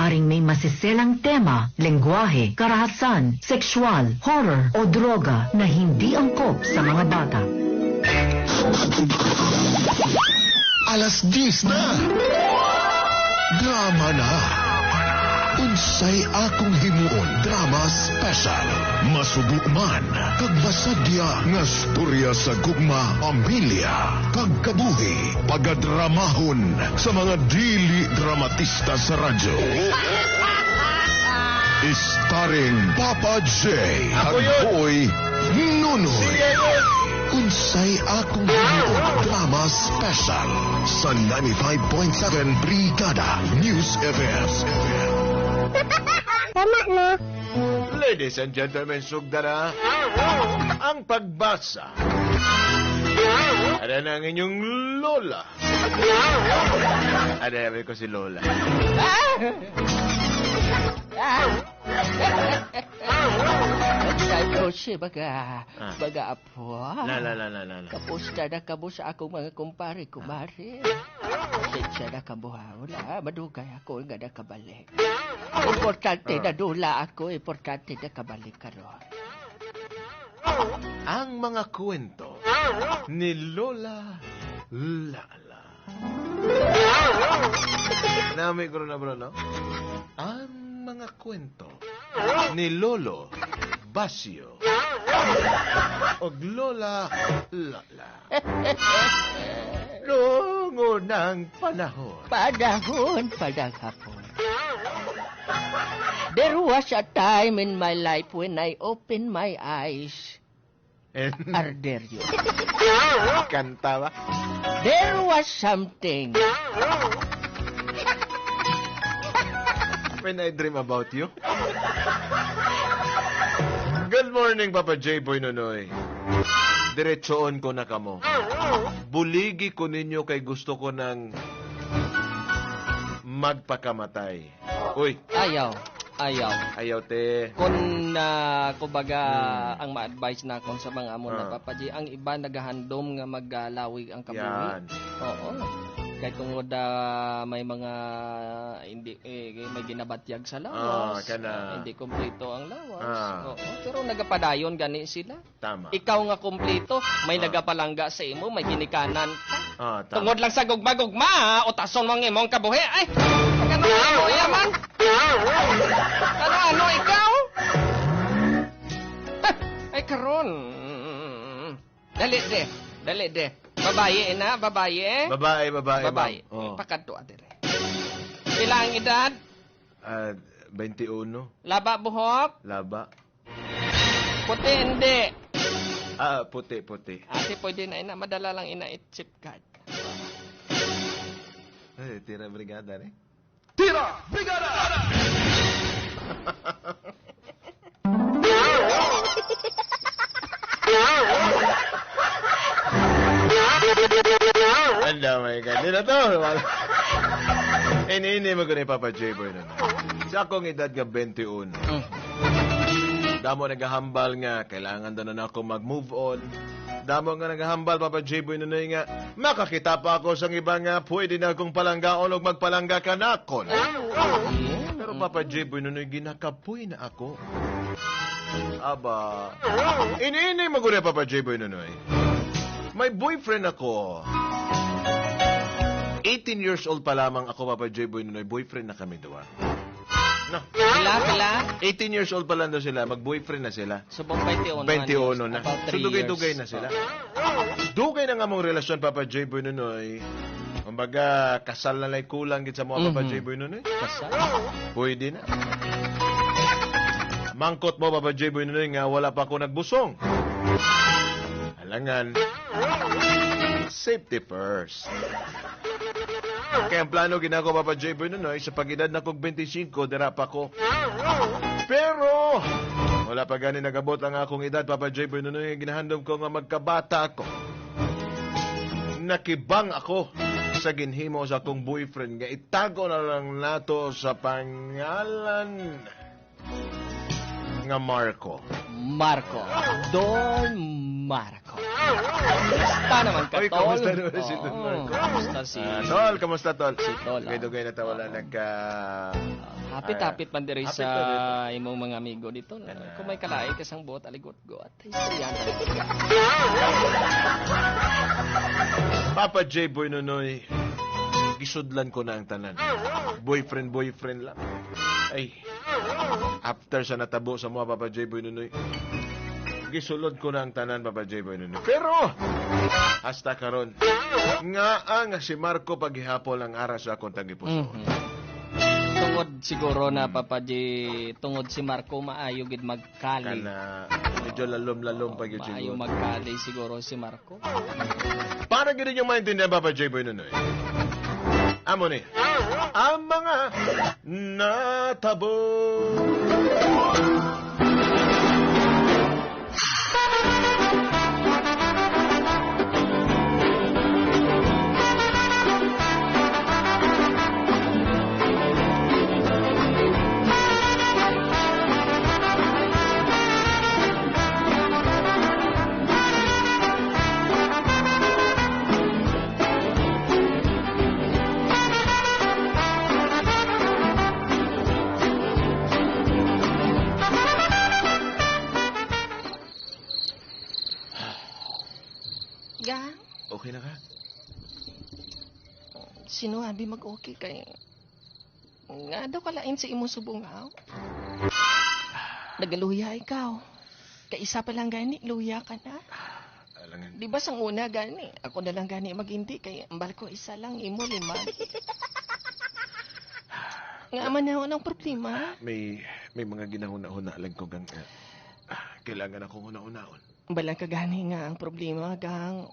Maaaring may masiselang tema, lengguwahe, karahasan, sexual, horror o droga na hindi angkop sa mga bata. Alas 10 na. Drama na. Unsay akong himuon drama special. Masubo man kag masadya nga storya sa gugma, pamilya, kag kabuhi, pagadramahon sa mga dili dramatista sa radyo. Starring Papa J Ako kag yun. Boy Nunoy. Sige yun. Unsay akong himuon drama special sa 95.7 Brigada News FM. Tama na. Ladies and gentlemen, sugdara ang pagbasa. Ano na ang inyong lola? Ano ko si Lola? Ko baga, baga apo. La la la la la la. Kapusta na kamo sa akong mga kumpare, kumare. Pasensya na kamo ha. Wala, madugay ako nga nakabalik. Importante na dula ako, importante na kabalik karon. Ang mga kwento ni Lola Lala. Nami ko na bro, no? Ang mga kwento ni Lolo Basio og Lola Lala. Noong unang panahon. Panahon, panahon. There was a time in my life when I opened my eyes. And Arderio. Kanta ba? There was something. When I dream about you. Good morning, Papa J. Boy Nonoy. Diretsoon ko na kamo. Buligi ko ninyo kay gusto ko ng magpakamatay. Uy, Ayaw. Ayaw. Ayaw te. Kung kumbaga ang ma-advise na akon sa mga amo na Papa J, ang iba nagahandom nga maggalawig ang kabuhi. Yan. Oo. Kay tungod may mga hindi may ginabatyag sa lawas. Ah, kana. Hindi kompleto ang lawas. Oo. Pero nagapadayon gani sila. Tama. Ikaw nga kompleto, may nagapalangga sa imo, may ginikanan ka. Tama. Tungod lang sa gugma-gugma, utason mo ang imong kabuhi. Ay, ano ano yaman? Ano ano ikaw? Ay karon. Dali de, dali de. Babaye na, babaye. Babae, babae. Babae. Ma'am. Oh. Pakadto adere. Pila ang edad? 21. Laba buhok? Laba. Puti hindi. Puti, puti. Ate, pwede na ina. Madala lang ina chip card. Ay, tira brigada eh. Tira Brigada! Anda, my God. Di na to. Ini-ini mo ko ni Papa J. Boy na. Sa akong edad nga 21. Damo nagahambal nga, kailangan daw na ako mag-move on. Damo nga nagahambal, Papa J. Boy Nunoy, nga, makakita pa ako sa iba nga, pwede na akong palanggaon og magpalangga ka na ako. Pero Papa J. Boy Nunoy, ginakapoy na ako. Aba, ini-ini mo ko ni Papa J. Boy Nunoy. May boyfriend ako. 18 years old pa lamang ako, Papa J. Boy Nunoy. Boyfriend na kami duwa. No. Pila, pila? 18 years old pa lang daw sila. Mag-boyfriend na sila. Subong 21 21 na. About So, 3 dugay-dugay years. na sila. Dugay na nga mong relasyon, Papa J. Boy Nunoy. Kumbaga, kasal na lang kulang gid sa mga Papa J. Boy Nunoy. Kasal? Pwede na. Mangkot mo, Papa J. Boy Nunoy, nga wala pa ako nagbusong. Alangan. Safety first. Kaya ang plano ginagawa, Papa J. Boy Nunoy, sa pag-edad na kog 25, dira pa ko. Pero, wala pa gani nagabot ang akong edad, Papa J. Boy Nunoy, ginahandom ko nga magkabata ako. Nakibang ako sa ginhimo sa akong boyfriend nga itago na lang nato sa pangalan nga Marco. Marco. Don Marco. Kamusta naman ka, Oy, Tol? kamusta naman si Don Marco? Kamusta si... Tol, kamusta, Tol? Si Tol, ah. Dugay-dugay na tawala nagka... Hapit-hapit man diri Hapit sa pa dito. imong mga amigo dito. Kung may kalain ka sang buot, aligot-got. Istorya na. Papa J. Boy Nonoy, gisudlan ko na ang tanan. Boyfriend, boyfriend lang. Ay, after sa natabo sa mga Papa J. Boy Nonoy, gisulod ko na ang tanan, Papa J. Boy Nonoy. Pero, hasta karon nga ang si Marco paghihapon ang aras sa akong tagipuso. Tungod siguro na, Papa J, tungod si Marco maayo gid magkali. Kana, medyo lalom-lalom pag yun Maayo siguro. magkali siguro si Marco. Para gid yung maintindihan, Papa J. Boy Nonoy. Amo ni, ang mga natabo. Gang, Okay na ka? sino abi mag-okay kay... Nga daw kalain sa imong subungaw. Nagaluya ikaw. Kaisa pa lang gani, luya ka na. Alangan. Di ba sang una gani? Ako na lang gani magindi kay ambal ko isa lang imo lima. Nga man na ng problema. May mga ginahuna-huna lang ko gang kailangan akong huna-hunaon. Balang ka gani nga ang problema gang.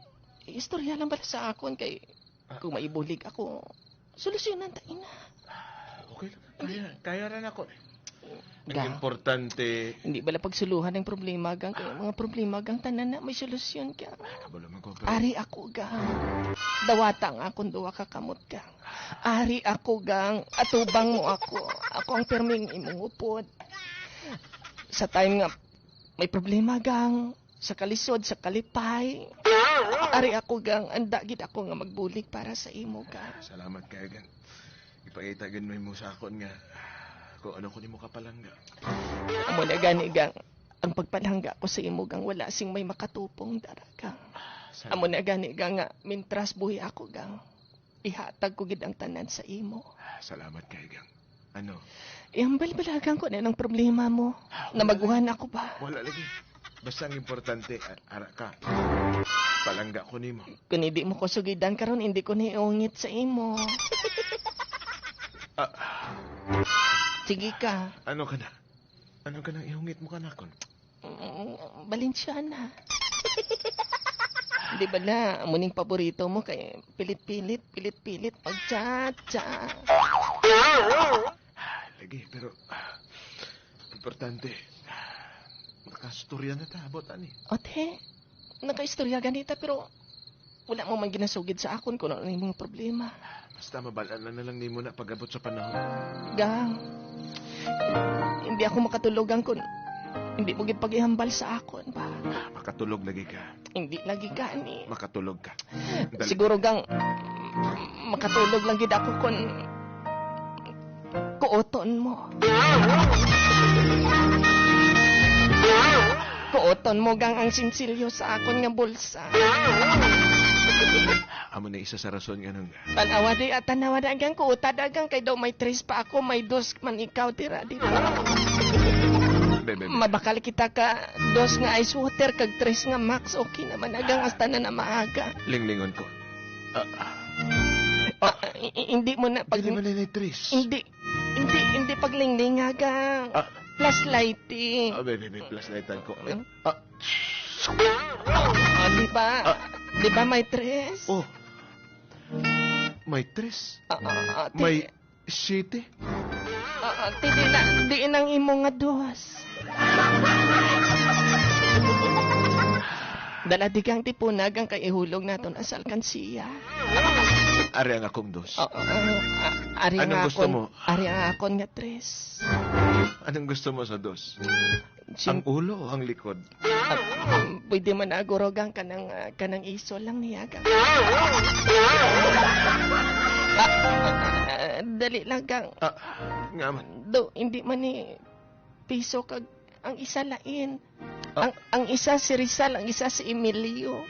Istorya lang bala sa akon kay kung maibulig ako, solusyonan ta ina. Okay lang. Kaya rin ako. Ang Gang, importante, hindi bala pagsuluhan ang problema gang kay mga problema gang tanan na may solusyon ka. kabalo man ko pero Ari ako gang. Dawata ang akong duwa ka kamot gang. Ari ako gang. Atubang mo ako. Ako ang perming imong upod. Sa time nga may problema gang. Sa kalisod, sa kalipay. Ari ako gang. Anda gid ako nga magbulig para sa imo gang. salamat kayo gang. Ipakita gid mo sa akon nga kung ano ko nimo kapalangga. Amo na gani gang. Ang pagpalangga ko sa imo gang wala sing may makatupong dara gang. Salamat. Amo na gani gang nga mintras buhi ako gang. Ihatag ko gid ang tanan sa imo. Salamat kayo gang. Ano? Ihambal balagan ko na ng problema mo. Namaguhan ako ba? Wala lagi. Basta ang importante, ara ka. Palangga ko nimo. Kung hindi mo ko sugidan karon, hindi ko niungit sa imo. Sige ka. Ano ka na? Ano ka na? Ihungit mo ka na kon. Balensiana. Di ba na, muning paborito mo kay pilit-pilit, pilit-pilit, pag-cha-cha. Lagi, pero importante, makastorya na ta, abot ani. Ote, nakaistorya ganita pero wala mo man ginasugid sa akon kung ano yung mga problema. Basta mabalaan na lang nimo na pag-abot sa panahon. Gang, hindi ako makatulogan kung hindi mo gid pag-ihambal sa akon ba. Makatulog lagi ka. Hindi lagi gani. Makatulog ka. Dali. Siguro gang, makatulog lang gid ako kung kuoton mo. Kuoton mo gang ang sinsilyo sa akon nga bulsa. Amo na isa sa rason nga nung Tanawa di at tanawa na gang kuota dagang kay daw may tres pa ako, may dos man ikaw tira di ba? Be, be, be. Mabakal kita ka dos nga ice water kag tres nga max okay naman agang hasta na na maaga. Linglingon ko. Hindi mo na pag Dili man na tres. hindi paglingling agang. Plus lighting. Be, be, be, plus lightan ko. Di ba? Di ba may tres? Oh. May tres. May siyete. Di na, di nang imo nga dos. Dala di kang tipunag ang kay ihulog naton asal kansiya. Ari ang akong 2. Ari Anong ang gusto akon, mo? Ari ang akon nga 3. Anong gusto mo sa 2? Ang ulo o ang likod? Pwede man aguro gang kanang iso lang niya gang. Dali lang gang. Nga man. Do, hindi man ni piso kag ang isa lain. Ang isa si Rizal, ang isa si Emilio.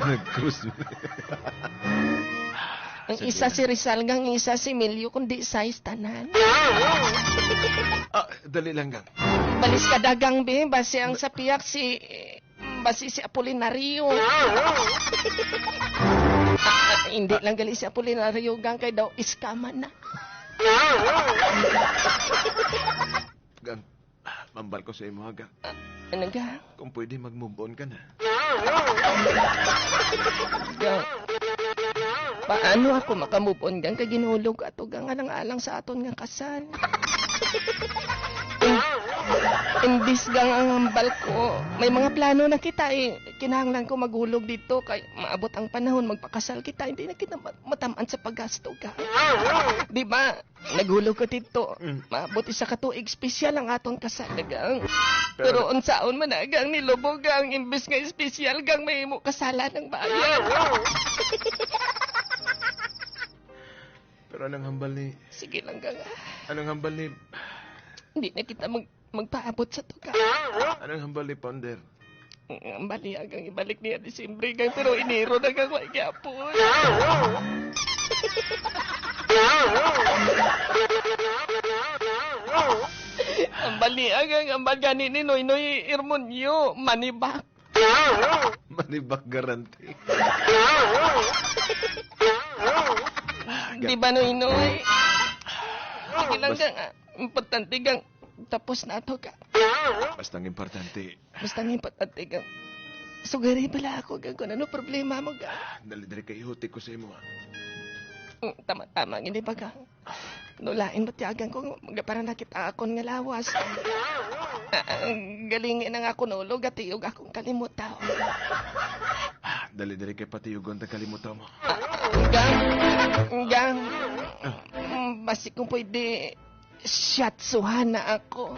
Nag-cruise. Ang Sige isa na. si Rizal gang, ang isa si Emilio, kundi size tanan. Dali lang gang. Balis ka dagang be, base ang sa piyak si base si Apolinario. Hindi lang gali si Apolinario gang kay daw iskama na. Gang, mambal ko sa imo ha, gang. Ano gang? Kung pwede mag-move on ka na. Gang, paano ako makamove on gang kay ginulog ato gang alang-alang sa aton nga kasal. Imbis gang ang hambal ko, may mga plano na kita eh. Kinahanglan ko maghulog dito kay maabot ang panahon magpakasal kita, hindi na kita matamaan sa paggasto ka. Di ba? Naghulog ko dito. Maabot isa ka tuig espesyal ang aton kasal gang. Pero unsaon man na gang nilubog gang imbis nga espesyal gang may imo kasalan ng bayan. Pero anong hambal ni Sige lang gang. Anong hambal ni Hindi na kita magpaabot sa tuga. Anong hambal ni Ponder? Ang bali agang ibalik niya Disyembre gang pero Enero na gang wa gyapon. Ang bali agang ang bali gani ni Noy Noy Irmonyo money back. Money back guarantee. Di ba Noy Noy? Sige lang gang, importante gang tapos na ato ka. Basta ang importante. Basta ang importante gang. Sugari pala ako gang kung ano problema mo gang. Dali-dali kay ihuti ko sa imo. Tama-tama, hindi ba gang? Nulain ba tiyagan ko? Parang nakita akon nga lawas. Galingin ang ako nulog at iyog akong kalimutaw. Dali-dali kay patiyugon ta kalimutaw mo. Gang, gang, basi kung pwede, shatsuhan na ako.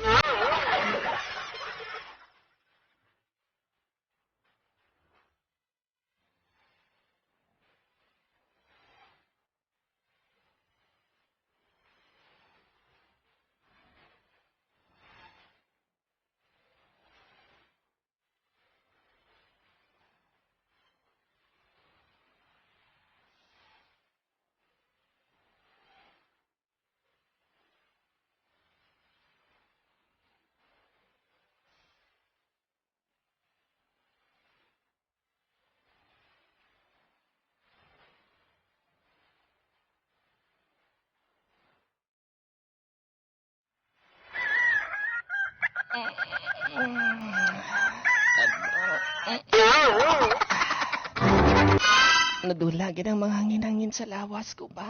Nadulagin ang mga hangin-hangin sa lawas ko ba?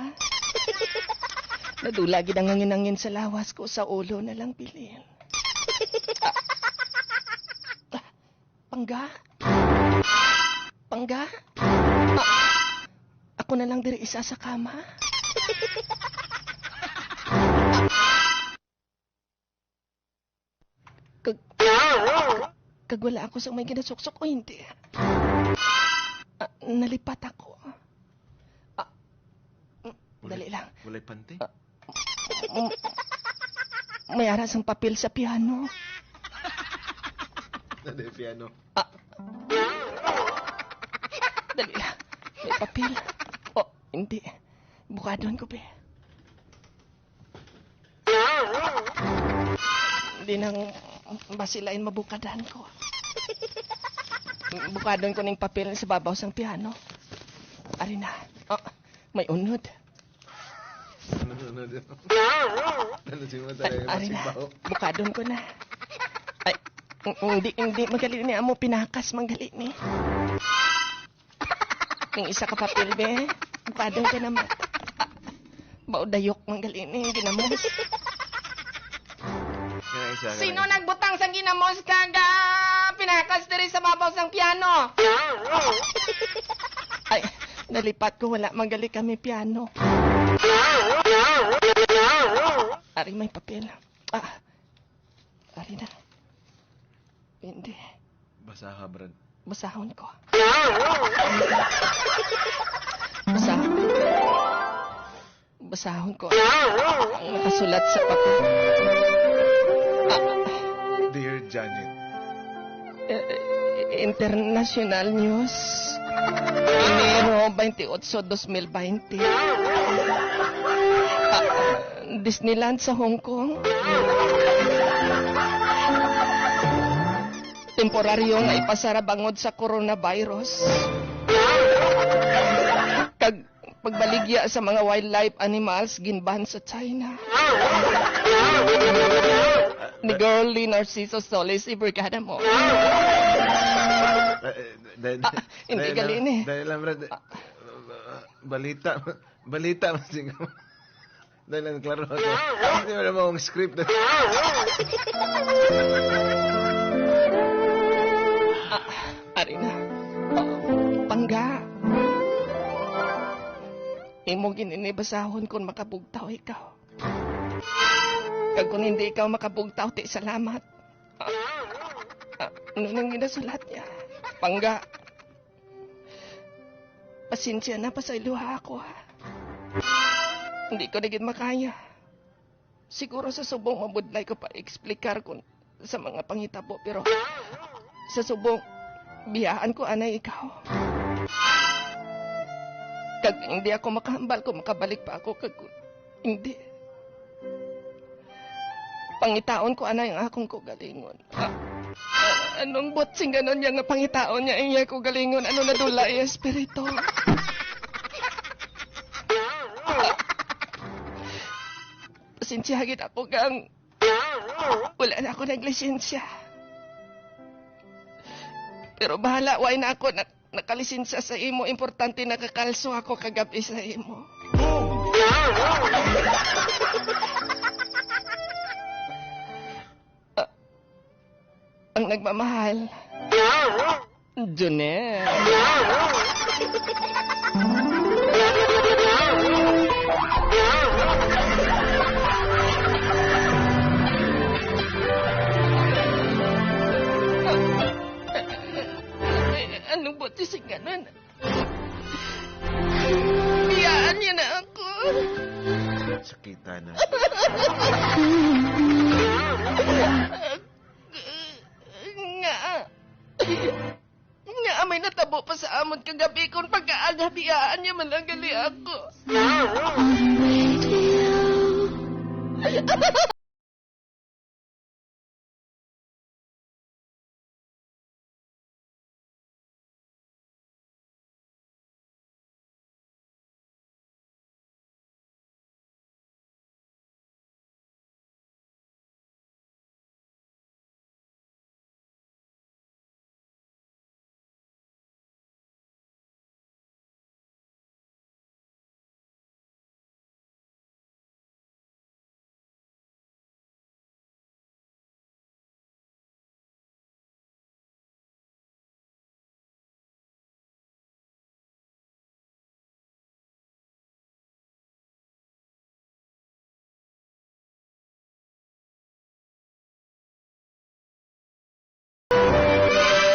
Nadulagin ang hangin-hangin sa lawas ko, sa ulo na lang bilin. Pangga? Pangga? Ako na lang diri isa sa kama? Kag wala ako sa may ginasuksok o hindi. Nalipat ako. Dali lang. Walay panty? May aras ang papel sa piano. Dali, piano. Dali lang. May papel. Oh, hindi. Bukadon ko, be. Hindi nang basilain mabukadan ko. Bukadon ko ng papel sa babaw sang piano. Ari na. Oh, may unod. Ano, ano? Ano si mo talaga Ari na. masigbaho? Bukadon ko na. Ay, hindi magali ni amo pinakas magali ni. Ning isa ka papel be. Bukadon ko naman. Baudayok magali ni ginamos. Sino nagbutang sa ginamos kaga pinakas diri sa babaw sang piano? Ay, Nalipat ko, wala magali kami piano. Ari may papel. Ah, ari na. Hindi. Basaha, Brad. Basahon ko. Basahon. Basahon ko. Ang nakasulat sa papel. Ah, Dear Janet. International News. Enero 28, 2020. Disneyland sa Hong Kong. Temporaryo nga ipasara bangod sa coronavirus. Kag pagbaligya sa mga wildlife animals ginban sa China. Ni Girlie Narciso Solis, ibrigada mo. Hindi galin eh. Dahil lang, Brad. Balita. Balita. Dahil lang, klaro ako. Hindi mo naman akong script. Ari na. Pangga. Imo gininibasahon kung makabugtaw ikaw. Kag kung hindi ikaw makabugtaw, ti salamat. Ano nang ginasulat niya? Pangga. Pasensya na, pasayluha ako ha. Hindi ko na gid makaya. Siguro sa subong mabudlay ko pa eksplikar kung sa mga pangitabo, pero sa subong biyaan ko anay ikaw. Kag hindi ako makahambal kung makabalik pa ako, kag hindi. Pangitaon ko anay ang akong kugalingon. Anong botsing ganon niya nga pangitaon niya ang iya kugalingon? Ano na dula iya espiritu? Pasensya gid ako gang. Wala na ako naglisensya. Pero bahala, way na ako nakalisensya sa imo. Importante nakakalso ako kagabi sa imo. Ang nagmamahal, Junel. Anong buti si ganun? Biyaan niya na ako. Sakita na. Nga. Nga, may natabo pa sa amon kagabi kung pagkaaga, biyaan niya man lang gali ako.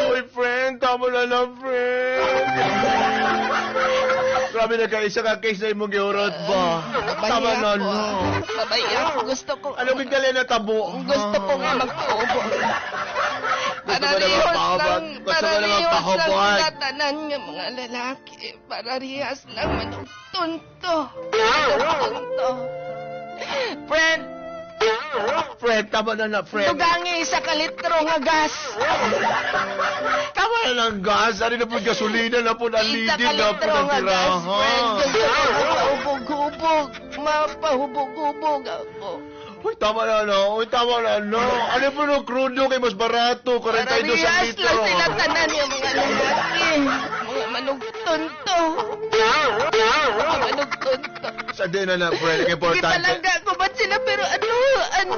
Uy, friend! Tama na lang, friend! Grabe na ka, isa ka case na imong giurot ba? Tama na ako. lang. Babay ako. Gusto ko. Ano gali na tabo? Gusto ko nga magpaubo. Gusto mo na magpahubad? Gusto mo na Pararehos lang magpahubad? sila tanan nga mga lalaki. Pararehas lang manugtunto. Manugtunto. Friend, Friend, tama na na, friend. dugangi isa ka litro nga gas. Tama na ng gas. Ano na po gasolina na po ang Isa leading ka na po litro ng nga gas, friend. tirahan. Gusto ko mapahubog-hubog. Mapahubog-hubog ako. Uy, tama na na. Uy, tama na na. Ano po no crudo kay mas barato? 42 sa Pararehas litro. lang sila tanan yung mga lalaki. Mga manugtunto. Mga manugtunto. Sa din na na, friend. Ang importante. Gipalangga ko ba sila pero ano ang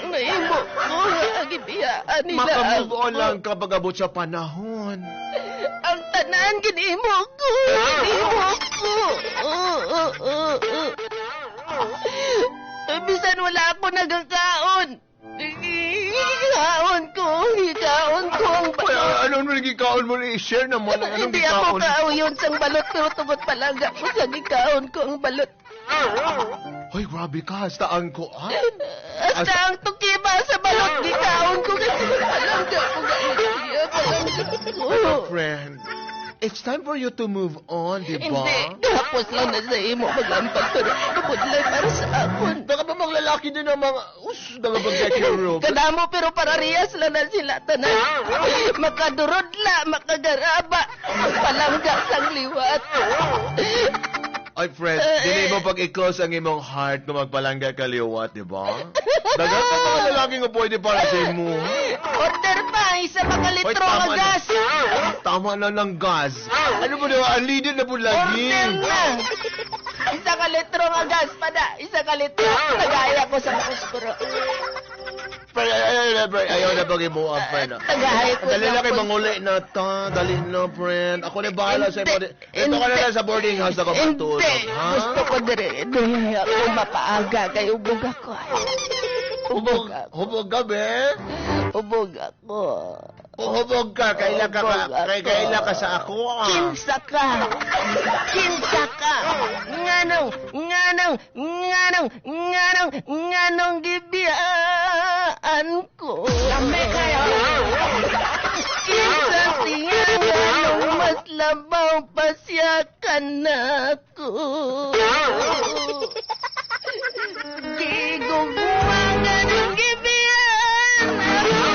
naimo ko? Ang gibiyaan nila Makamove on ako. lang kapag abot sa panahon. Ang tanan ginimo ko. Ginimo ko. Bisan wala ako nagakaon. Gikaon ko. Gikaon ko ang Uy, balot. ano mo gikaon mo i-share naman ang anong Hindi ako gikaon? kauyon sang balot pero tungod palangga ko sa gikaon ko ang balot. Hoy, grabe ka. Hasta ang ko, ah. Hasta ang tukiba sa balot gikaon ko kasi palangga ko ganyan. Palangga ko. Friend, it's time for you to move on, di ba? Hindi. Tapos lang na sa imo magampag pero mabudlay para sa akon. Baka ba mga lalaki din ang mga... Us, nagabag-room. Kadamo pero parariyas lang na sila tanan. Makadurudla, makagaraba, palangga sang liwat. Ay, friend, dili mo pag i-close ang imong heart kung magpalangga ka liwat, di ba? Dagan pa mga lalaki nga pwede para sa imo. Order pa, isa pa ka Hoy, litro tama nga na. gas. Tama na ng gas. Ano ba diba? Ang leader na po lagi. Order na. Isa ka litro nga gas pada, isa ka litro. Tagaya ko sa kuskuro. Friend, ay, ay, ay, friend, ayaw na pag imo, ah, friend. ah. Tagaya ko Dali sa na kay kuskuro. manguli na ta. Dali na, friend. Ako na bahala sa imo. Hindi, Ito ka na lang sa boarding house ako matulog, Hindi. ha? Gusto ko dire. Dire ako mapaaga kay ubog ako. Hubog, hubog ka, be? Ubog ako. Hubog ka. Kaila ka, Hubog ako. kay, kaila ka sa ako, ah. Kinsa ka. Kinsa ka. Nganong, nganong, nganong, nganong, nganong gibiyaan ko. Kinsa siya nganong mas labaw pa siya kanako. Gigugwangan ang gibiyaan ako.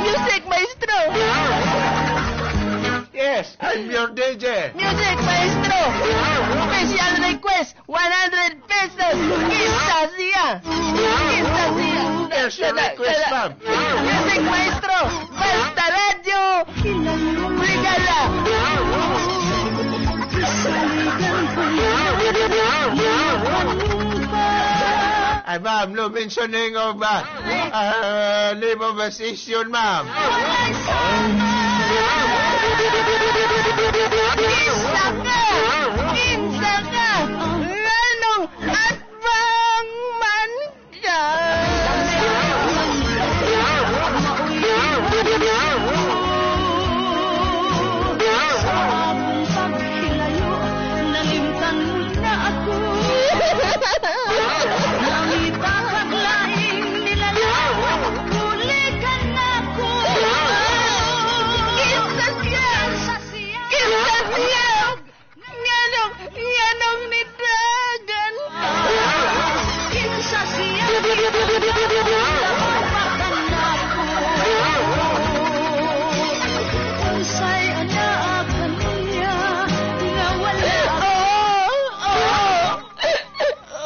Music, maestro! Yes, I'm your DJ. Music, maestro! Special request, 100 pesos! Kinsa siya! Kinsa siya! Yes, your request, ma'am. Music, maestro! Basta radyo! Brigada! Ay, ma'am, no mentioning of name of a station, ma'am. Kinsa ka! Kinsa ka! Nganong atbang man ka! Sa among paghilayo, nalimtan mo na ako. Nangita kag laing nilalang, huli ka na ko. Kinsa siya! Kinsa siya! Nganong, nganong nidagan ka? Kinsa siya, pa kanako. Unsay anaa kaniya, nga wala. Oo! Oo!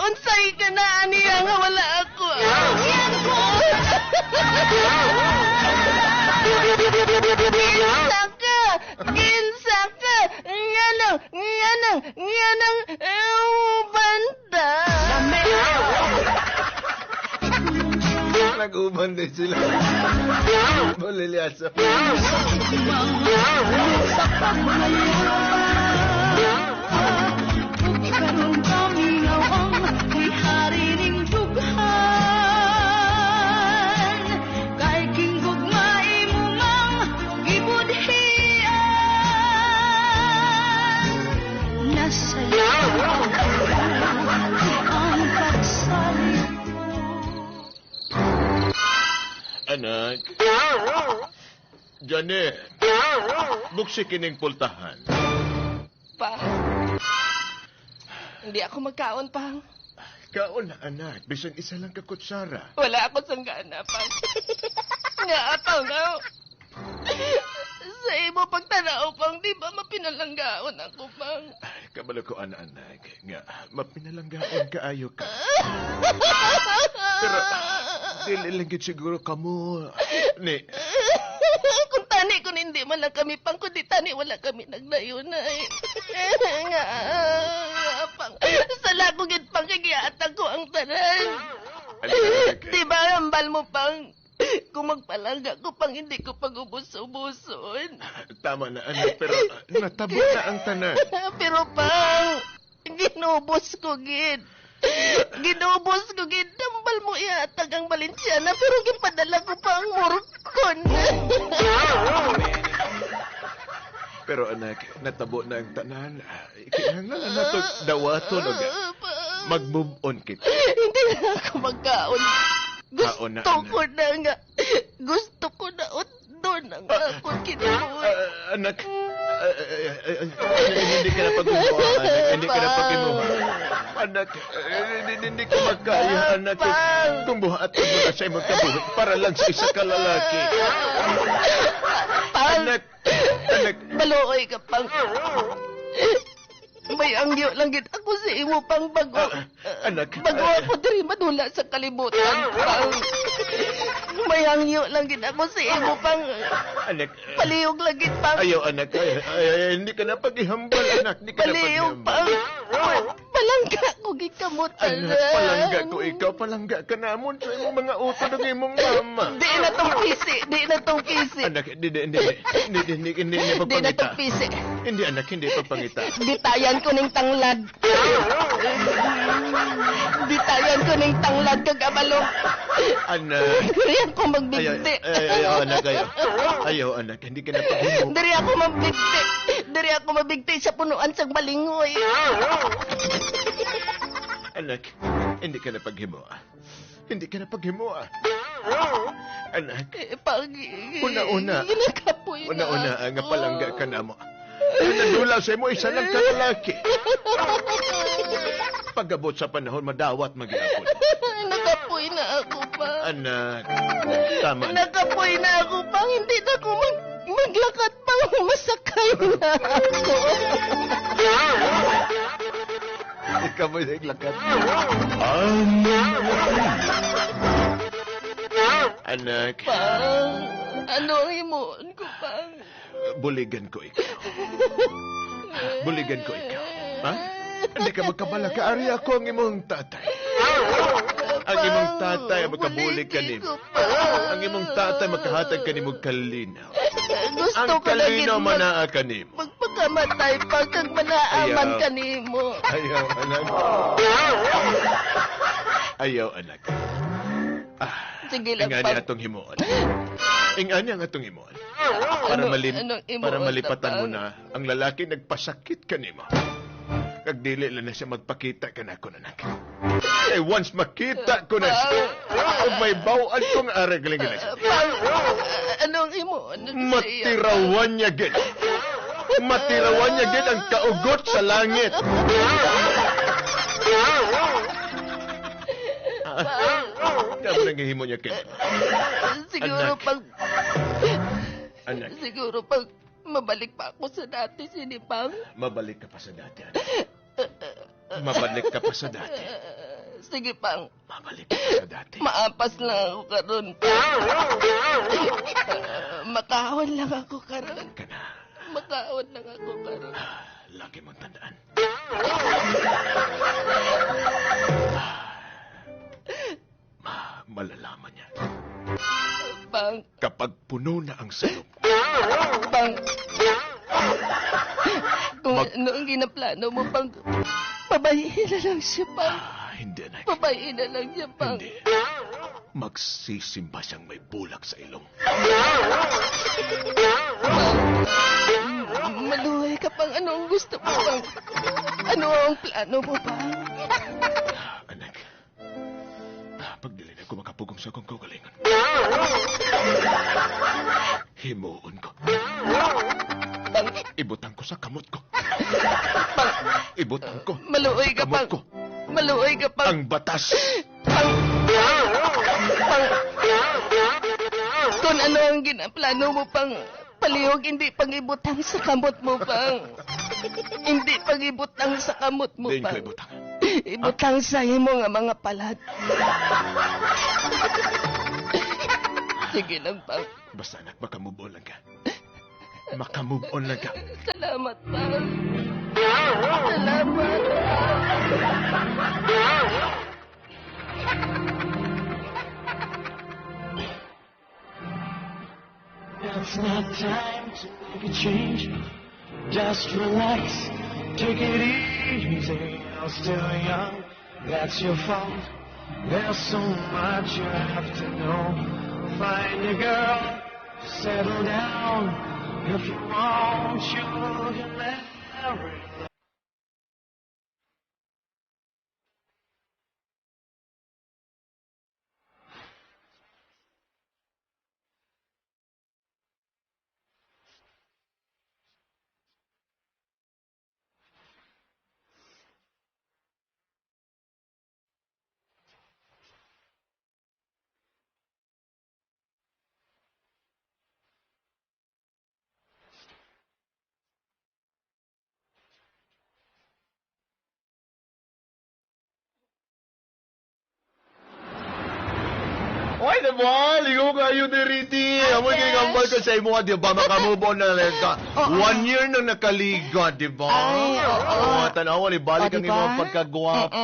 Unsay ka na aniya nga wala ako. Kinsa ka! Kinsa ka! Nganong, nganong, nganong, banda. Nag-uban din sila. Malilyaso. Sa pagmaya karon pamingaw ang lihari ning dughan kay king gugma imo mang gibudhian nasaya ang pagsalig ko. Anak. Janet. Buksi kining pultahan. Pa. Hindi ako magkaon, pang. Kaon na, anak. Bisan isa lang ka kutsara. Wala ako sanggana, pang. Nga, pang, nga. Sa imo pagtanaw, pang, di ba mapinalanggaon ako, pang? Ay, kabalo ko, anak, anak. Nga, mapinalanggaon kaayo ka. Pero, dili lang gid siguro kamo. Ni, Kung tani, kung hindi man lang kami pang, kundi tani, wala kami nagdayunay. Nga, nga, pang. Sala ko gid pang, kay giatag ko ang tanan. Anak. Di ba, hambal mo pang, Kung magpalangga ko pang hindi ko pag-ubos-ubuson. Tama na, anak, pero natabo na ang tanan. Pero pang, ginubos ko gid. Ginubos ko gid. Dambal mo ihatag ang Valenciana pero gipadala ko pa ang morcon. Pero anak, natabo na ang tanan. Kinahanglan na nato dawaton og mag-move on kita. Hindi na ako magkaon. Kaon na, Gusto anak. ko na nga. Gusto ko na utdon ang akong kinabuhi. Anak, hindi ka na pag-imuha, anak. Hindi ka na pag-imuha. Anak, hindi ko makaya, anak. Kung buhaton mo na sa imong kabuhi para lang sa isa ka lalaki. Pang, Anak, anak, maluoy ka pang. May angyo lang gid ako sa imo pang bago. Anak. Bago ako diri madula sa kalibutan pang. May angyo lang gid ako sa imo pang. Anak. Palihog lang gid pang. Ayaw, anak. Ay, ay, ay, hindi ka na paghihambal, anak. Hindi ka na Palihog paghihambal. pang. Palangga ko gikamot. Anak, palangga ko ikaw. Palangga ka namon sa imong mga utod ng imong mama. Di na tong pisi. Di na tong pisi. Anak, hindi, hindi, hindi. Hindi, hindi, hindi, hindi Di na pagpangita. tong pisi. Hindi, anak, hindi pagpangita. Bitayan ko ning tanglad. Bitayan ko ning tanglad kag abalong. Anak. Diri ako Ayaw, magbigti. ay, ayaw, anak, ayaw. Ayaw, anak, hindi ka na paghimo. Diri ako mabigti. Diri ako mabigti sa punuan sa balingoy. Anak, hindi ka na paghimo. Hindi ka na paghimo. Anak, Eh, Pag Una-una. Ginakapoy na. una-una, ako. nga palangga ka na mo. Nadula sa imo, isa lang ka lalaki. Pagabot sa panahon, madawat magyapon. Nakapoy na ako pa. Anak, tama na. Nakapoy na ako pa. Hindi na ako maglakad pa. Masakay na ako. Ikaw mo yung lakad. Anak, Pang, ano ang himuon ko, Pang? buligan ko ikaw. Buligan ko ikaw. Ha? Hindi ka magkabala ka. Ari ako ang imong tatay. Ang imong tatay ang makabulig ka nimo. Ang imong tatay makahatag ka nimo kalinaw. Gusto Ang ko na kalinaw gid manaa ka nimo. magpakamatay pa kag manaaman Ayaw. ka nimo. Ayaw, anak. Ayaw, anak. Sige lang, Ingani Pang. atong himuon. Ingani ang atong himuon. Para Ano- malim, anong himuon para na, malipatan mo Pang? na ang lalaki nagpasakit kanimo. Kag dili lang na siya magpakita kanako anak. Kay once makita ko na siya, ug may baw-an kong aragling na siya. Pang, anong himuon? na siya? Matirawan niya gid. Matirawan niya gid ang kaugot sa langit. Kamo nang gihimo niya kini. Siguro Anak. pag Anak, siguro pag mabalik pa ako sa dati sinipang. mabalik ka pa sa dati, anak. Mabalik ka pa sa dati. Sige pang, Mabalik ka pa sa dati. maapas lang ako karon. Makaon lang ako karon. Kana, Makaon lang ako karon. lagi mong tandaan. Malalaman niya. Pang, Kapag puno na ang salop, pang. Kung ano ang ginaplano mo, pang, pabayiin na lang siya, pang. hindi, anak. Pabayiin na lang siya, pang. Hindi. Magsisimba siyang may bulak sa ilong. Pang, maluhay ka, pang. Ano ang gusto mo, pang? Ano ang plano mo, pang? Anak, pagdili na ko makapugong sa akong kaugalingon. Himuon ko. Pang, Ibutang ko sa kamot ko. pang, Ibutang ko. maluoy ka, Kamot pang. ko. Maluoy ka, pang. Ang batas. Pang, pang, kung ano ang ginaplano mo, pang, palihog, hindi pang-ibutang sa kamot mo, pang. Hindi pang-ibutang sa kamot mo, Diin ko pang. ibutang. Ibutang sa imo nga mga palad. Sige lang, pang. Basta anak, makamove on lang ka. Makamove on lang ka. Salamat, pang. Salamat. Time to make a change. Just relax, take it easy. You're still young, that's your fault. There's so much you have to know. Find a girl, settle down. If you want, you can marry. Oy, diba? Ligo kayo diriti. Amo kay gambal ko sa imo, di ba? Makamove on na lang ka. Oo. 1 year nang nakaliga, di ba? Ay, oo. Oh, tanawa, ibalik O, ang diba? imong pagkagwapa.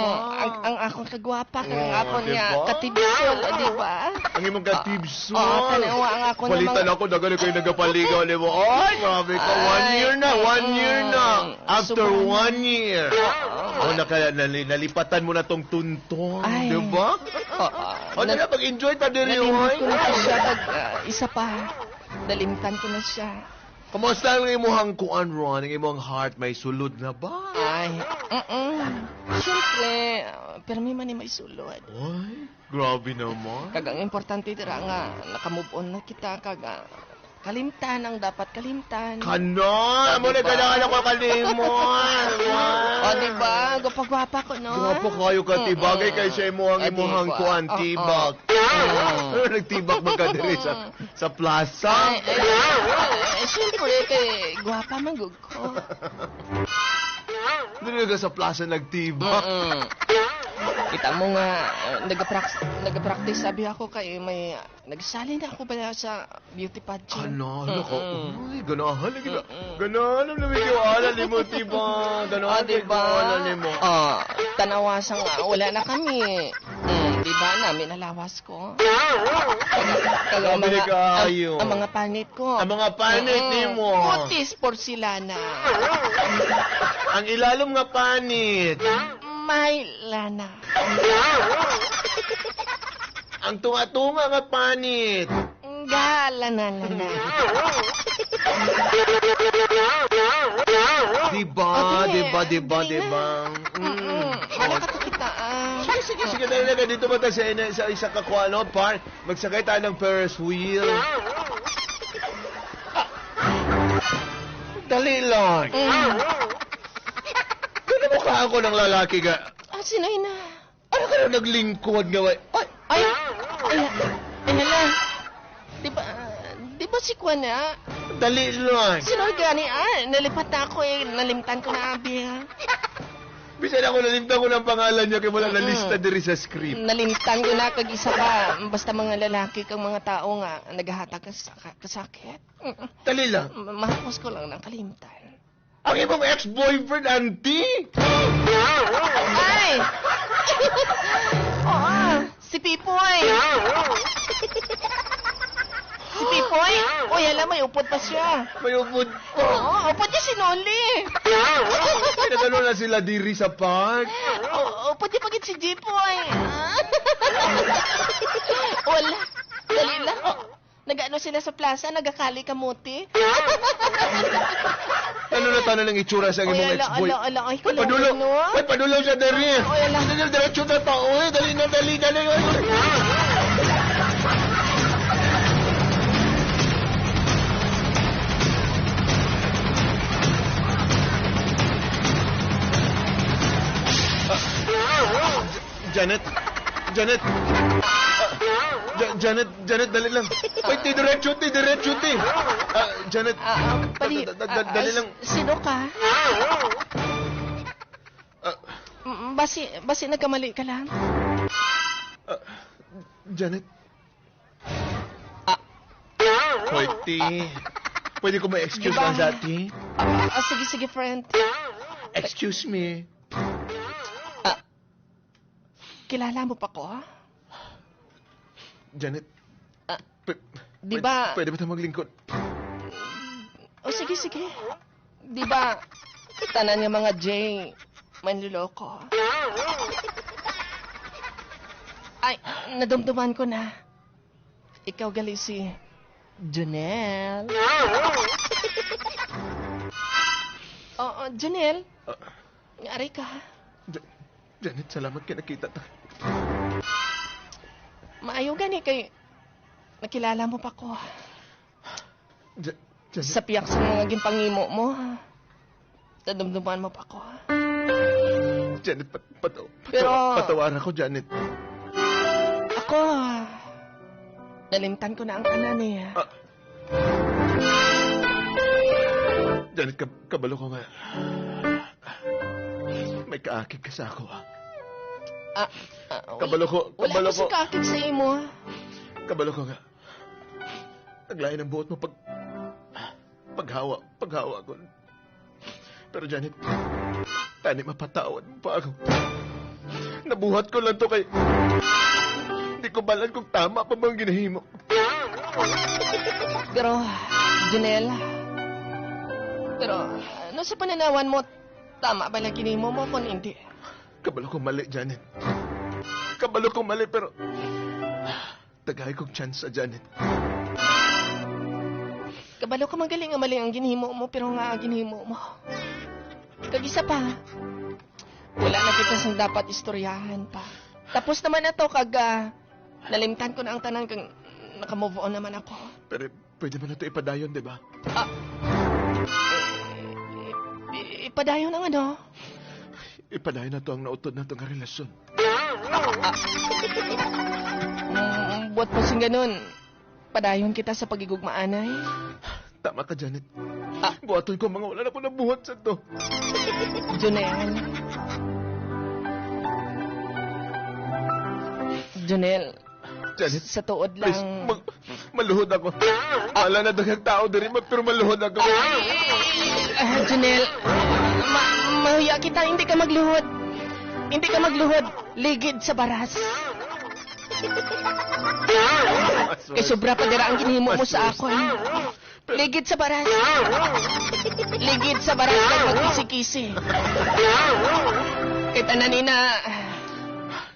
Ang akong kagwapa, kag ang Oo, akong diba? nga katibsol, o, diba? Ang imong katibsol. Oo, tanawa ang ako ng Palitan mga ako, daghan kayo nagapaligaw, di ba? Ay, grabe ka. One Ay, year na, 1 year na. After Sobra na. 1 year. Oh, nalipatan mo na tong tuntong, Ay. di ba? Oo. O, oh, pag-enjoy ta diri, Nalimot oy. ko na siya kag isa pa. Nalimtan ko na siya. Kamusta ang imong kuan, Ron? Ang imong heart may sulod na ba? Ay, Siyempre, pero may man may sulod. Ay, grabe naman. Kag ang importante dira nga nakamove on na kita kag kalimtan ang dapat kalimtan. Kanon! Amo na Diba? kailangan ako kalimon! O, di ba? Gwapa-gwapa ko, no? Gwapo kayo ka, tibagay kay sa imo ang O, imuhang diba? kuan, Oo. tibak. Ano nagtibak man ka diri sa plaza? Ay, ay, ay, siyempre, kay gwapa man gud ko. Diri ka sa plaza nagtibak. Kita mo nga, nag-practice sabi ako kay may, nagsali na ako ba sa beauty pageant. Kanon, ako. Uy, ganahan lagi na. Ganahan ang lamig yung ala ni mo, tibak. Ganahan Ah, diba? ala ni mo. Ah, tanawasan nga, wala na kami. Di ba? Namin nalawas ko. Kag ang Grabe mga, kaayo. ang mga panit ko. Ang mga panit nimo. Putis porcelana. Ang ilalom nga panit. May lana. Ang tunga-tunga nga panit. Gala na lana. Diba, Okay, diba, diba, dali na. diba? Wala ka to kita. Ah. Sige, sige, sige. Dali na dito ba tayo sa isa ka ano, par? Magsakay tayo ng Ferris wheel. Ah. Dali lang. Kano mukha ako ng lalaki ka? Ah, sino yun na? Ano ka na naglingkod nga? Ay, Ay, ay, ay, hala. Di ba si Kwan ah? Dali lang. Sino gani ah? Nalipat na ako eh. Nalimtan ko na abi ah. Bisan ako nalimtan ko ng pangalan niya kaya wala na lista diri sa script. Nalimtan ko na kag isa pa. Basta mga lalaki kang mga tao nga naghahatag kasakit. Dali lang. Mahapos ko lang ng kalimtan. Ang imong ex-boyfriend, auntie! Ay! Oo, si Pipoy! Si Pipoy? Uy, alam, may upod pa siya. May upod pa. Oo, upod niya si Noli. Nagano na sila diri sa park. Oo, upod niya pagit si Jipoy. Wala. Dali lang. Oh, nag-ano sila sa plaza, nagakali kamuti. Ano na tanan ng itsura sa Uy, imong ala, ex-boy? ala, ala. Ay, Uy, padulo. kulungan, no? Uy, padulo siya diri. Uy, ala. Dali, diretso na ta. Uy, dali na, dali, dali. Uy, uy. Ah, Janet. Janet. Ah, Janet, Janet, dali lang. Uy, ti, diretso, ti, diretso, ti. Ah, Janet, Ah, pali, dali lang. Sino ka? Ah, Basi nagkamali ka lang. Ah, Janet. Ah. Pwede. Pwede ko ma-excuse Diba? lang dati? Sige, sige, friend. Excuse me. Ah, kilala mo pa ko? Janet. Ah, Pwede, di ba- Pwede ba tayo maglingkod? O sige, sige. Di ba, tanan nga mga J, manluloko. Ay, nadumduman ko na. Ikaw gali si Junel. Oo, Junel. Aray ka. Janet, salamat kay nakita ta. Maayo gani kay nakilala mo pa ko. Janet, Sa piyak sa mga ginpangimo mo. Nadumduman mo pa ko. Janet, patawaran ako, Janet. Ako, nalimtan ko na ang tanan eh. Janet, kabalo ko nga. May kaakig ka sa ako, ah. Kabalo ko, Wala kabalo ko sa ko. kaakig sa imo. Ah. Kabalo ko nga. Naglain ang buot mo paghawa ko. Pero Janet, tani mapatawad mo pa ako. Nabuhat ko lang to kay... Hindi ko balan kung tama pa bang ginahimo. Pero, Janelle, pero ano sa pananawan mo, tama ba lang ginahimo mo kung hindi? Kabalo ko mali, Janet. Kabalo ko mali, pero... Tagay kong chance sa Janet. Kabalo ka magaling nga mali ang ginhimo mo, pero nga ang ginhimo mo. Kag isa pa, wala na kita sang dapat istoryahan pa. Tapos naman na to, kag nalimtan ko na ang tanan, kag nakamove on naman ako. Pero pwede ba na ito ipadayon, di ba? Ipadayon ang ano? Ipadayon na to ang nautod na itong relasyon. Buot mo sing ganun. Padayon kita sa pagigugmaanay. Tama ka, Janet. Buhaton ko mga wala na ko nabuhat sa to. Junel. Junel. Janet, sa tuod lang. Please, maluhod ako. Wala na daghang tao diri, pero maluhod ako. Junel, mahuya kita, hindi ka magluhod. Hindi ka magluhod. Ligid sa baras. Kay sobra pa dira ang ginhimo mo sa akon. Ligid sa baras. Ligid sa baras kag magkisi-kisi. Kay tanan ina,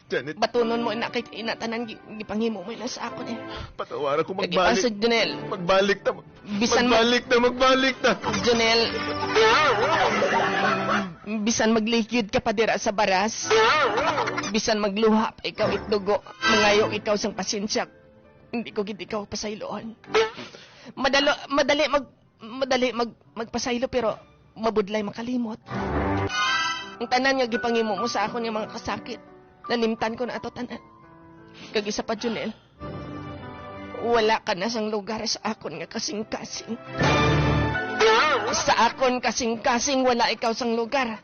Janet, batunon mo ina kay ina tanan gipanghimo mo ina sa akon eh. Patawaran ko Kag magbalik. ipasod, Junel. Magbalik ta. Bisan magbalik ta, magbalik ta. Junel. Bisan maglikid ka pa dira sa baras. Bisan magluha pa ikaw itdugo. Mangayo ikaw sang pasensya. Hindi ko gid ikaw pasayloon. Madali magpasaylo pero mabudlay makalimot. Ang tanan nga gipangimo mo sa akon nga mga kasakit. Nalimtan ko na ato tanan. Kag isa pa, Junel. Wala ka na sang lugar sa akon nga kasing-kasing. Sa akon kasing-kasing, wala ikaw sang lugar.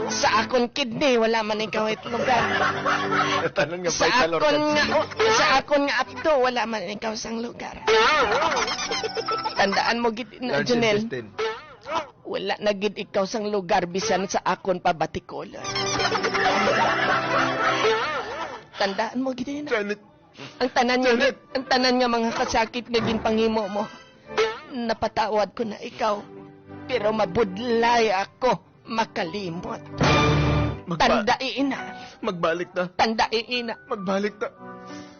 Sa akon kidney, wala man ikaw it lugar. Tanan nga Sa vital akon organs. nga, oh, sa akon nga apdo, wala man ikaw sang lugar. Tandaan mo gid na, Large Junel. intestine. Wala na gid ikaw sang lugar bisan sa akon pabatikolan. Tandaan mo gid na. Janet. Ang tanan nga, Janet. ang tanan nga mga kasakit nga ginpangimo mo. Napatawad ko na ikaw. Pero mabudlay ako makalimot. Tandaiin na. Magbalik na. Tandaiin na. Magbalik na.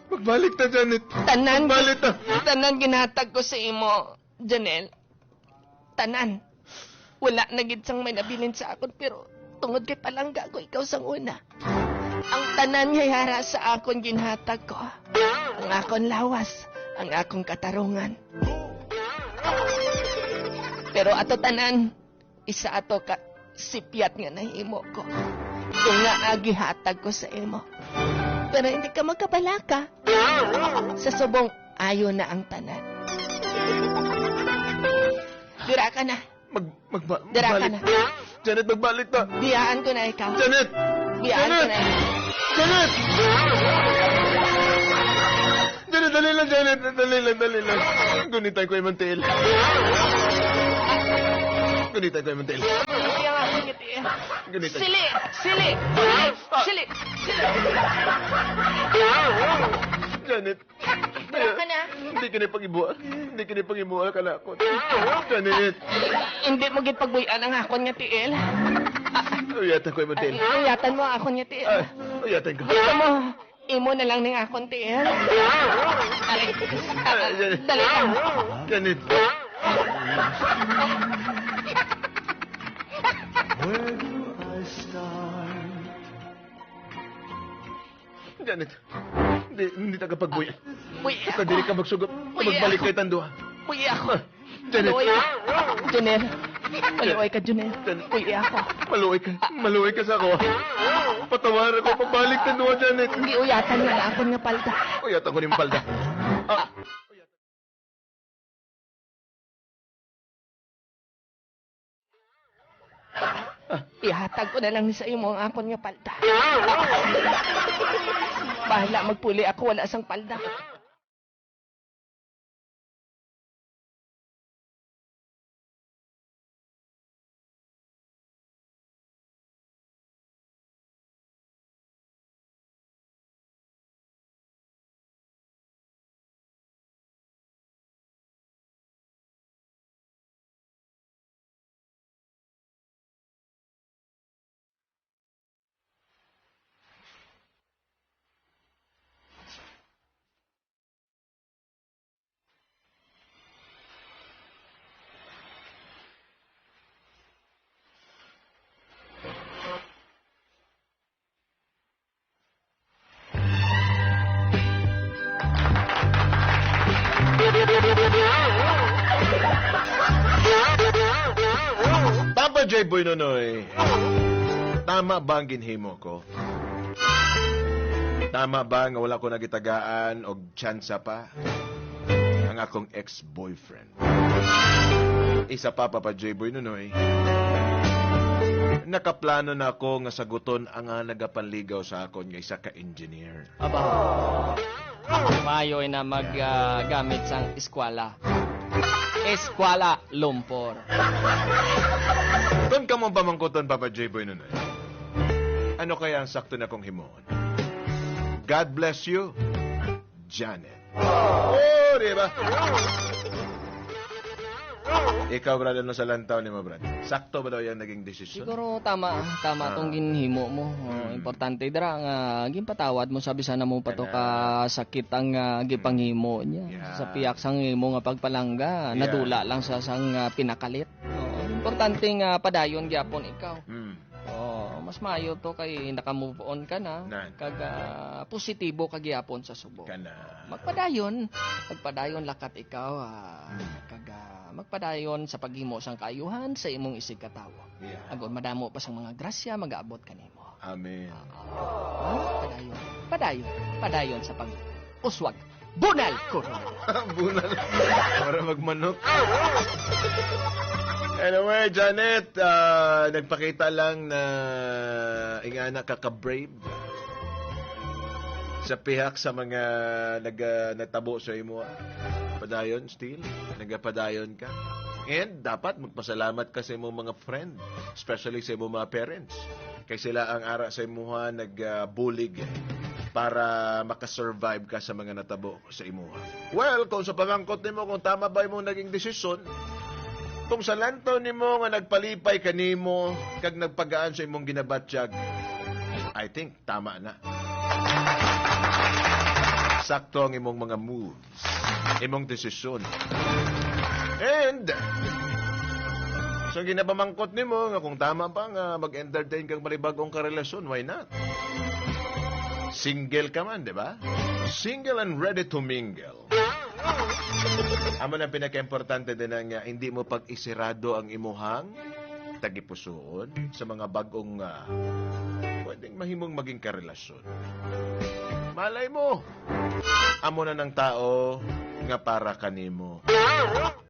Magbalik na, Janet. Tanan, Magbalik na. Tanan ginhatag ko sa imo, Janelle. Tanan. Wala na gid sang may nabilin sa akon pero tungod kay palangga ko ikaw sang una. Ang tanan nga yara sa akon ginhatag ko. Ang akon lawas, ang akong katarungan. Pero ato tanan, isa ato ka sipyat nga nahimo ko. Kung nga agihatag ko sa imo. Pero hindi ka magkabalaka. Sa subong, ayo na ang tanan. Dira ka na. Dira ka Magbalik. na. Janet, magbalik na. Biyaan ko na ikaw. Janet! Biyaan ko na. Janet! Janet, dali lang, Janet. Dali lang, dali lang. Gunitan ko yung mantil. Gunitan ko yung mantil. Gunitan. Sili! Sili! Sili! Sili! Janet. Wala ka na. Hindi ka na pag-ibuha. Hindi ka na pag-ibuha ka na ako. Janet. Hindi mo gid pagbuy-an ang akon nga tiil. Uyatan ko imong tiil. Uyatan mo ang akon nga tiil. Ay, uyatan ko. Gusto mo, imo na lang ning akon tiil. Aray, Ay, Janet. dali lang. Janet. Where do I start? Janet. Hindi, hindi ta kapagbuya. Uy, Basta dili ka magsugot. Magbalik kay tanduha. Uy, ako. Janet. Maluoy ka. Junel. Maluoy ka, Junel. Janet. Uy, ako. Maluoy ka. Maluoy ka sa ako. Patawaran ko. Pabalik tanduha, Janet. Giuyatan nga na akon nga palda. Uyatan ko ni palda. Ah. Ihatag ko na lang sa imo ang akon nga palda. Bahala magpuli ako, wala sang palda. Papa J. Boy Nonoy, tama ba ang ginhimo ko? Tama ba nga wala ko nagitagaan og tsansa pa ang akong ex-boyfriend? Isa pa, Papa J. Boy Nonoy, nakaplano na ako nga saguton ang nga nagapanligaw sa akon nga isa ka engineer. Aba. Mayo na maggamit uh, sang eskwala. Eskwala Lumpur. Kung ka mo pamangkuton, Papa J. Boy Nonoy, ano kaya ang sakto na kong himuon? God bless you, Janet. Oh, di ba? Ikaw, brad, ano sa lantaw ni mo, brad? Sakto ba daw yung naging desisyon? Siguro tama, tama tong ginhimo mo. Oh, importante dira nga ginpatawad mo sabi sana mo pa to ka sakit ang gipanghimo niya. Yeah. Sa piyak sang imo nga pagpalangga, Yeah. nadula lang sa sang pinakalit. Oh, importante nga padayon gyapon ikaw. Oh, mas maayo to kay naka-move on ka na, Nan. kag positibo ka gyapon sa subo. Kana. Magpadayon, magpadayon lakat ikaw kag magpadayon sa paghimo sang kaayuhan sa imong isig katawo. Yeah. Agon madamo pa sang mga grasya magaabot kanimo. Amen. Padayon, padayon, padayon sa pag uswag. Bunal Corona. Bunal. Para magmanok. Anyway, Janet, nagpakita lang na ingana ka ka-brave sa pihak sa mga natabo sa imo. Padayon still, nagapadayon ka. And dapat magpasalamat ka sa imong mga friend, especially sa imong mga parents. Kay sila ang ara sa imuha nagbulig para makasurvive ka sa mga natabo sa imuha. Well, kung sa pamangkot nimo kung tama ba imong naging desisyon, kung sa lantaw nimo nga nagpalipay kanimo kag nagpagaan sa imong ginabatyag, I think tama na. Sakto ang imong mga moves, imong desisyon. And so ginapamangkot nimo nga kung tama pa nga mag-entertain kang malibagong karelasyon, why not? Single ka man, di ba? Single and ready to mingle. Amo na pinaka-importante din ang hindi mo pag-isirado ang imuhang tagipusoon sa mga bagong pwedeng mahimong maging karelasyon. Malay mo, amo na ng tao nga para kanimo.